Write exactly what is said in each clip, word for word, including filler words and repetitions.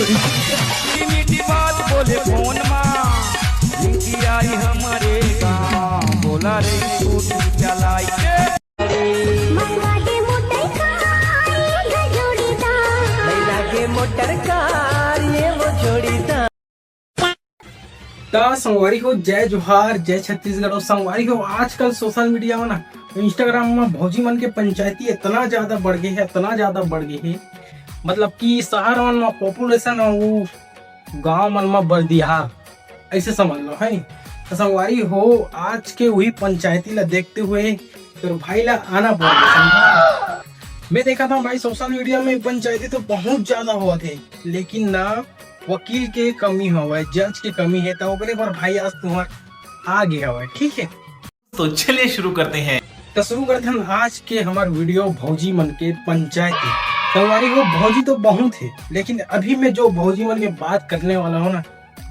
मीठी मीठी बात बोले फोन मा, रिंकी आई हमरे गाँव, बोला रे स्कूटी चलाई के। मंगा दे मोटर कार, ये वो जोड़ीदार। मंगा दे मोटर कार, ये वो जोड़ीदार। त संगवारी हो, जय जोहार, जय छत्तीसगढ़। और संगवारी हो, आजकल सोशल मीडिया में ना, Instagram में भौजी मन के पंचायती इतना ज्यादा बढ़ गए है, इतना ज्यादा बढ़ गए है, मतलब कि शहर मन में पॉपुलेशन और वो गांव मन में बरदिहा, ऐसे समझ लो है। तो संगवारी हो, आज के वही पंचायती ला देखते हुए तोर भाई ला आना पड़ गया, समझा? मैं देखा था भाई, सोशल मीडिया में पंचायती तो बहुत ज्यादा हुआ थे, लेकिन ना वकील के कमी हवय, जज के कमी है, तो ओकरे बर भाई आज तुम्हार आ गए हवय, ठीक है? तो चलिए शुरू करते हैं। तो शुरू करते हैं आज के हमार वीडियो भौजी मन के पंचायती। संगवारी हो, भौजी तो बहुत है, लेकिन अभी मैं जो भौजी मन के बात करने वाला हूँ ना,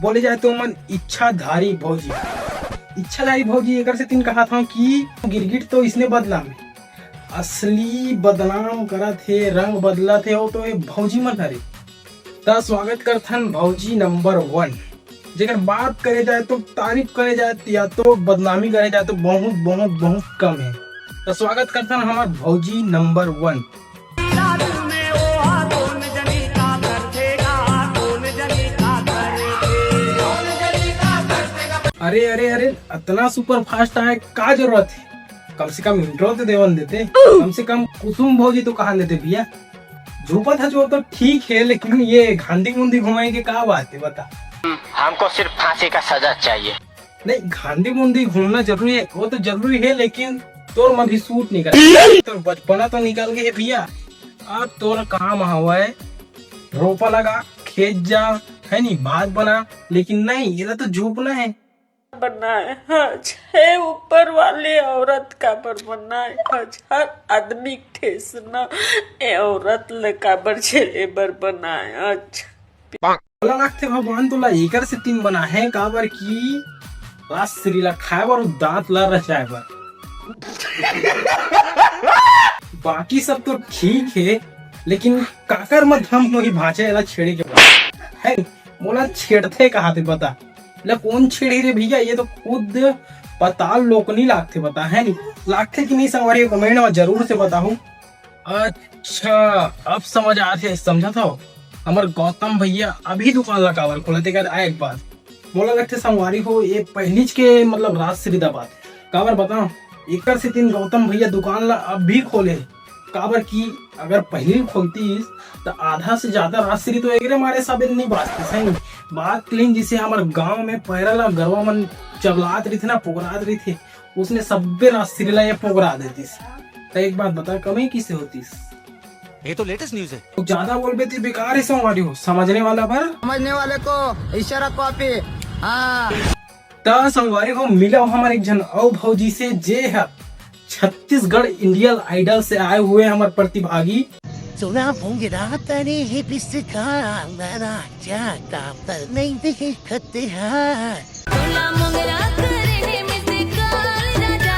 बोले जाए तो मन इच्छाधारी भौजी। इच्छाधारी भौजी एकर से तीन कहा था कि गिरगिट तो इसने बदला में असली बदनाम करा थे, रंग बदला थे, वो तो ये भौजी मन हरे। त स्वागत करथन भौजी नंबर वन। जेकर बात करे जाए तो, तारीफ करे जाए या तो बदनामी करे जाए तो बहुत बहुत बहुत कम है। त स्वागत करथन हमार भौजी नंबर वन। अरे अरे अरे, इतना सुपर फास्ट आए का जरूरत है? कम से कम इंट्रो तो देवन देते, कम से कम कुसुम भौजी तो कहा देते भैया। झूपा था जो तो ठीक है, लेकिन ये घांडी मुंडी घुमाए के का बात है बता? हमको सिर्फ फांसी का सजा चाहिए। नहीं, घांडी मुंडी घूमना जरूरी है, वो तो जरूरी है, लेकिन तोर में भी सूट नहीं कर, तोर बचपना तो निकल गए है भैया। अब तोर काम हवय रोपा लगा, खेत जा, है नी, भात बना, लेकिन नहीं, ये तो झूपना है। बनाए हच, हे ऊपर वाले, औरत काबर बनाए हच? हर आदमी ठेसना ए औरत ल काबर झेले बर बनाए हच? मोला लगथे भगवान तोला एकर से तीन बना है, काबर की राजश्री ला खाए बर, दांत ला रचाए बर। बाकी सब तो ठीक है, लेकिन काकर म दम होही भांचे एला छेड़े के बाद, है? मोला छेड़थे कहा थे बता? ले कौन छेड़ी रे भैया, ये तो खुद पताल लोकनी लागथे बता, है नी? लागथे कि नहीं संगवारी, कमेंट में जरूर से बताहू। अच्छा, अब समझ आथे, समझा था हमर गौतम भैया अभी दुकान ला काबर खोला, तेकर आए एक बार। मोला लगथे संगवारी हो, ये पहलीच के मतलब राजश्री दा बात। काबर बताओ, एकर से तीन गौतम भैया दुकान ला अब भी खोले, काबर कि अगर पहली खोलतीस त आधा से ज्यादा राजश्री तो एकरे मारे साबित नहीं बाचतीस, है नी? बात क्लीन, जिसे हमर गांव में पैरा ला गरवा मन चबलात रहिथे ना, पोगरात रहिथे, उसने सब्बे राजश्री ला ये पोगरा देतीस। त एक बात बता, कमी किसे होतीस? ये तो लेटेस्ट न्यूज है। तो ज्यादा बोलबे ते बेकार ही संगवारी हो, समझने वाला बर। समझने वाले को इशारा काफी। हाँ। त संगवारी हो, मिला हमर एक झन अउ भौजी से, जे ह छत्तीसगढ़ इंडियन आइडल से आए हुए हमर प्रतिभागी। सुना भोंगरा तने ही पिसका मेरा चाहता पर नहीं दिखते हैं। तोला मोंगरा करे हे मिस कॉल राजा,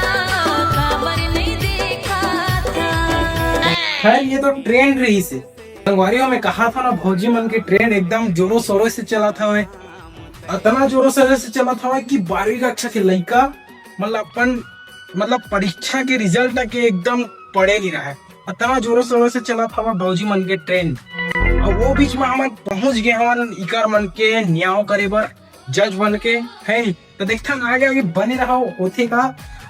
काबर नहीं देखा था। खैर, ये तो ट्रेंड रहिसे। संगवारी हो, मैं कहा था ना, भौजी मन के ट्रेंड एकदम जोरों शोरों से चलत हवे। अतना जोरों शोरों से चलत हवे कि बारहवीं कक्षा के लइका, मतलब, अपन, मतलब, परीक्षा के रिजल्ट के एकदम पड़े नहीं रहा है। अतना जोरों शोरों से चलत हवे भौजी मन के ट्रेंड। और वो बीच में हमन पहुंच गए हवन इकर मन के न्याय करे बर, जज बन के, है नी? तो देखथन आगे आगे बने रहा, होथे का,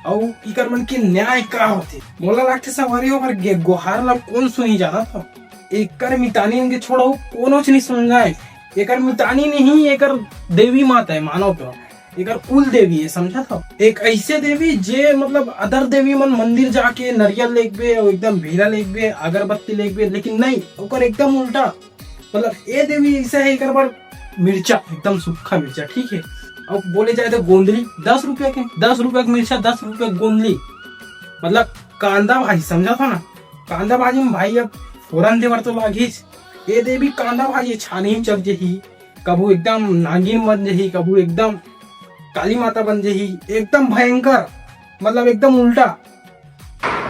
अउ इकर मन के न्याय का होथे। मोला लागथे संगवारी हो, हमर गे-, गोहार ला कौन सुनी जानत हो? एकर मितानी के छोड़ो, कोनोच नहीं सुन जाए। एकर मितानी नहीं, एकर देवी माता है, मानो तो। एकर कुल देवी है, समझा था? एक ऐसे देवी जे मतलब अदर देवी मन मंदिर जाके नरियल लेगबे, एकदम भीरा लेगबे, अगरबत्ती लेगबे, लेकिन नहीं, ओकर एकदम उल्टा। मतलब, ए देवी ऐसा है, एकर बर मिर्चा, एकदम सूखा मिर्चा, ठीक है। अब बोले जाए तो गोंदली, दस रुपया के, दस रुपया के मिर्चा, दस रुपया के गोंदली, मतलब, कांदा भाजी, समझा था ना? कांदा भाजी में भाई अब फोरन दे बर तो लागीच। ए देवी कांदा भाजी छानही चल जही, कभू एकदम नागिन बन जही, कभू एकदम काली माता बन जही, एकदम भयंकर, मतलब, एकदम उल्टा।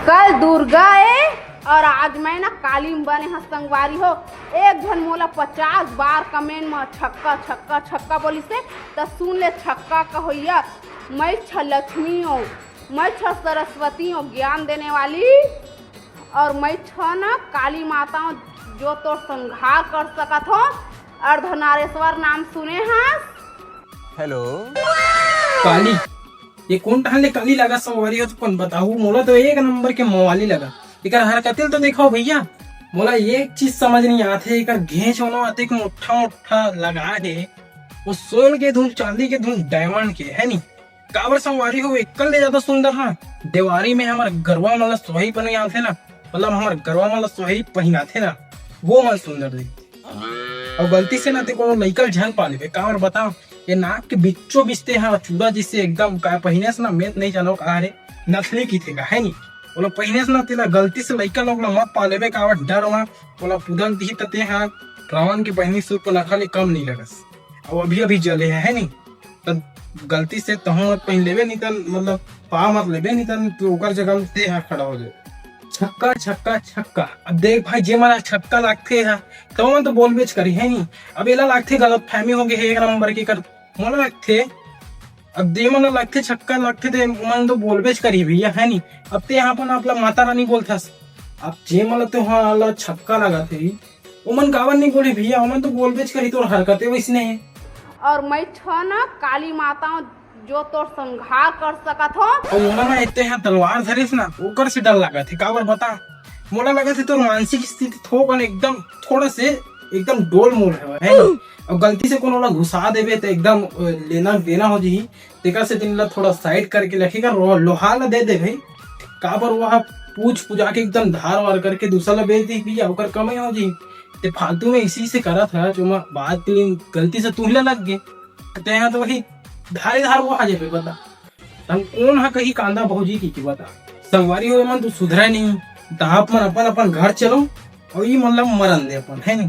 कल दुर्गा ए, और आज मैं ना काली में बने हस संगवारी हो। एक झन मोला पचास बार कमेंट में छक्का छक्का छक्का बोलिस हे, त सुन ले छक्का का होइया। मैं छ लक्ष्मी हो, मैं छ सरस्वती हो, ज्ञान देने वाली। और मैं छ ना काली माता हो, जो तोर संहार कर सकत हो। अर्धनारेश्वर नाम सुने हस? हेलो। काली, ये कोन ठन ले काली लगा संगवारी हो? तो कोन बताहू, मोला तो एक नंबर के मवाली लगा। एकर हरकत ल तो देखो भैया, मोला एक चीज समझ नहीं आथे, एकर घेंच होनो अतेक मोट्ठा मोट्ठा लगा हे, वो सोन के धुन, चांदी के धुन, डायमंड के है नी। काबर संगवारी हो, एकर ले ज्यादा सुंदर ना देवारी में हमर गरवा मन ला सोहई पहनाथे ना, मतलब हमर गरवा मन ला सोहई पहिनाथे ना, वो मन सुंदर दिखथे। और गलती से ना ते कोनो लइका झन पा लेबे, काबर बताओ, ये नाक के बिच्चो बिचते हा चूड़ा जिसे एकदम का पहिने से ना, मैं नहीं जानो का रे, नथनी की थे का है नी, वो लोग पहिने से ना तेला गलती से लइका लोग ला मत पा लेबे, काबर डर मा ओला पुदन दिही त ते हा रावण के बहिनी सूर्पनखा ले कम नहीं लगस। अब अभी अभी जले है, है नी, त गलती से तहूँ मत पहिन लेबे, नहीं त मतलब पा मत लेबे, नहीं त तू ओकर जगह में ते हा खड़ा हो जाए। छक्का छक्का छक्का। अब देख भाई, जे मन ला छक्का लागथे हा, त ओमन तो बोलबेच करी है नी। अब एला लागथे गलत फहमी हो गए है एक नंबर के कर, मोला लागथे। अब जे मन ला लागथे छक्का लागथे ते ओमन तो बोलबेच करी भैया, है नी। अब ते यहाँ अपन आप ला माता रानी बोलथस, अब जे मन ला तो हाँ ला छक्का लागत है, ओमन काबर नहीं बोली भैया, ओमन तो बोलबेच करी, तोर हरकते वैसने है। और मैं छ ना काली माता हूँ, जो तोर संहार कर सकत हो। और मोला ना इतने यहाँ तलवार धरिस ना, ओकर से डर लागत है। काबर बता, मोला लगत है तोर मानसिक स्थिति थोकन एकदम, थोड़ा से एकदम डोल मोल है, है नी? और गलती से कोनो ला घुसा देबे तो एकदम अ, लेना देना हो जही। तेकर से तेन ला थोड़ा साइड करके रखेगा, रो- लोहा ला दे दे भाई। काबर वह पूछ पुजा के एकदम धार वार करके दूसरा ला बेच दी भैया, ओकर कमाई हो जी। ते फालतू में इसी से करत है, जो मैं बात के लिए गलती से तू ही ला लग गए। ते यहाँ तो वही धारे धार वो आ जाबे, बता। हम कौन हा कहीं कांदा भौजी की, की बता। संगवारी हो मन, तू सुधरा नहीं, त आप मन अपन अपन घर चलो और ई मन ला मरन दे अपन, है नहीं?